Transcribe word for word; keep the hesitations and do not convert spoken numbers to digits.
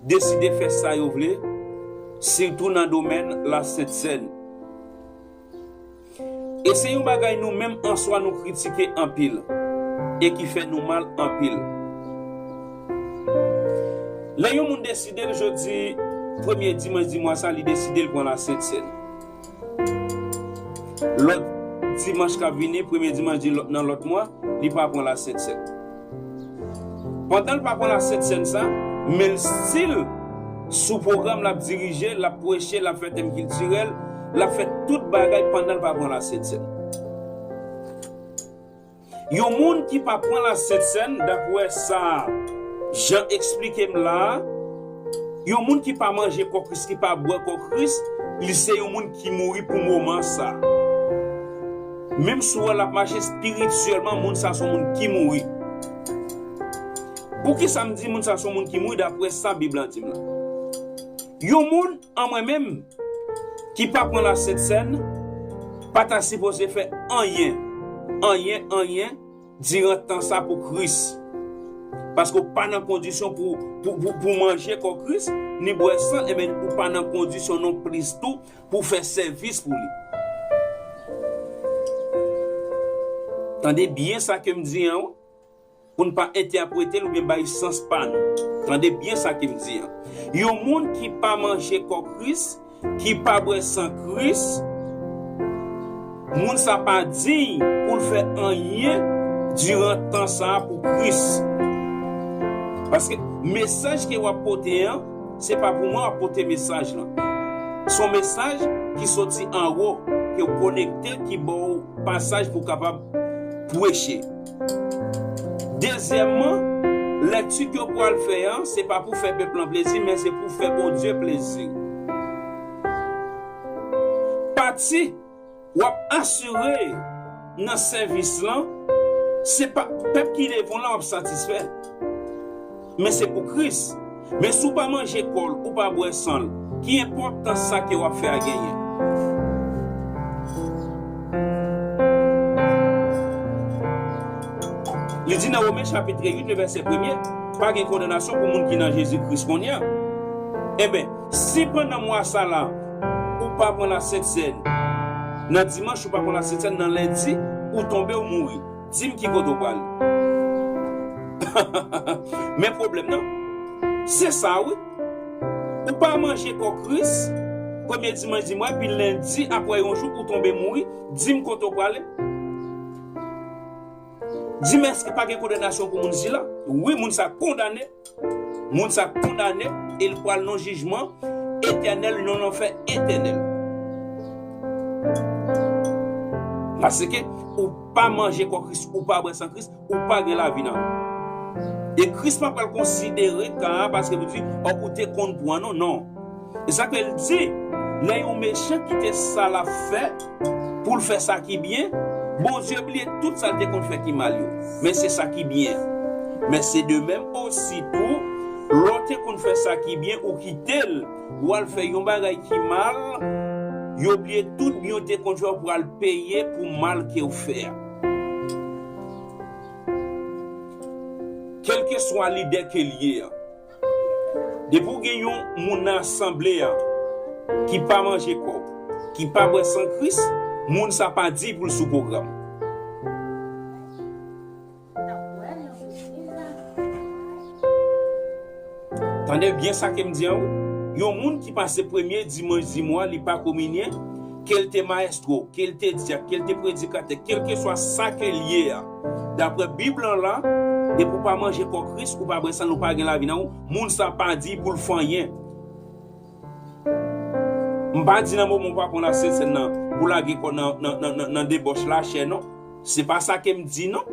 deside fè sa yo vle, sitou nan domèn Lasent Sèn. E se yon bagay nou menm answa nou kritike anpil e ki fè nou mal anpil. Lè yon moun deside l jodi premye dimanch di mwa sa, li deside l pran Lasent Sèn. Lòt dimanch k ap vini, premye dimanch di lòt, nan lòt mwa, li pa pran Lasent Sèn. Pandan l pa pran Lasent Sèn sa, men l still sou pwogram, l ap dirije, l ap preche, l ap fè tèm kiltirèl, l ap fè tout bagay pandan l pa pran Lasent Sèn. Yon moun ki pa pran Lasent Sèn, dapre sa Jan eksplike m la a, yon moun ki pa manje kò Kris, ki pa bwè kò Kris, li se yon moun ki mouri pou moman sa. Menm si w wè l ap mache espirityèlman, moun sa se yon moun ki mouri. Poukisa m di moun sa se yon moun ki mouri dapre sa Bib la di m la? Yon moun an mwen menm ki pa pran Lasent Sèn pa ta sipoze fè anyen, anyen, anyen diran tan sa pou Kris. Paske w pa nan kondisyon pou, pou, pou, pou manje kò Kris, ni bwè san, ebyen ou pa nan kondisyon non plis tou pou fè sèvis pou li. Tande byen sa ke m di an, wi. Pou n pa entèprete l oubyen bay sans pa nou. Tande byen sa ke m di an. Yon moun ki pa manje kò Kris, ki pa bwè san Kris, moun sa pa diy pou l fè anyen diran tan sa a pou Kris. Paske mesaj ke w ap pote an, se pa pou mwen w ap pote mesaj lan. Se yon mesaj ki soti anwo, ke w konekte, ki ba w pasaj pou w kapab preche. Dezyèmman, lekti ke w pral fè an, se pa pou fè pèp lan plezi, men se pou fè Bondye plezi. Pati w ap asire nan sèvis lan, se pa pèp ki devan w lan w ap satisfè, men se pou Kris. Men si w pa manje kò l, ou pa bwè san l, ki enpòtans sa ke w ap fè a genyen? Li di nan Women chapit uit, le vèsè premye, pa gen kondanasyon pou moun ki nan Jezi Kris kounye a. Enben, si pandan mwa sa la, ou pa pran Lasent Sèn, nan dimanch ou pa pran Lasent Sèn, nan lendi, ou tonbe, ou mouri. Di m ki kote w prale. Men pwoblèm nan, se sa wi. Ou pa manje kò Kris premye dimanch di mwa, epi lendi apre yon jou ou tonbe mouri. Di m kote w prale. Di m èske pa gen kondanasyon pou moun sila? Wi, moun sa kondane. Moun sa kondane e l pral nan jijman etènèl, nan lanfè etènèl. Paske ou pa manje kò Kris, ou pa bwè san Kris, ou pa gen lavi nan ou. E Kris pa pral konsidere ka a paske pou di, "Ò, ou te konn pran non," non. E sa ke l di, lè yon mechan kite sa l ap fè, pou l fè sa ki byen, Bondye bliye tout sa l te konn fè ki mal yo. Men se sa ki byen. Men se de menm osi tou, lè w te konn fè sa ki byen, ou kite l, w al fè yon bagay ki mal, yo bliye tout byen w te konn fè, w pral peye pou mal ke w fè a. Kèlkeswa lidè ke l ye a, depi w gen yon moun nan asanble a ki pa manje kò, ki pa bwè san Kris, moun sa pa diy pou l sou pwogram. Tande byen sa ke m di an wi. Yon moun ki pase premye dimanch di mwa, li pa kominye, ke l te mayestwo, ke l te dyak, ke l te predikatè, kèlkeswa sa ke l ye a, dapre Bib lan la, depi w pa manje kò Kris, ou pa bwè san l, ou pa gen lavi nan ou, moun sa pa diy pou l fè anyen. M pa di nan moman w pa pran Lasent Sèn nan, pou lage kò nan, nan, nan, nan, nan debòch lachè, non. Se pa sa ke m di, non.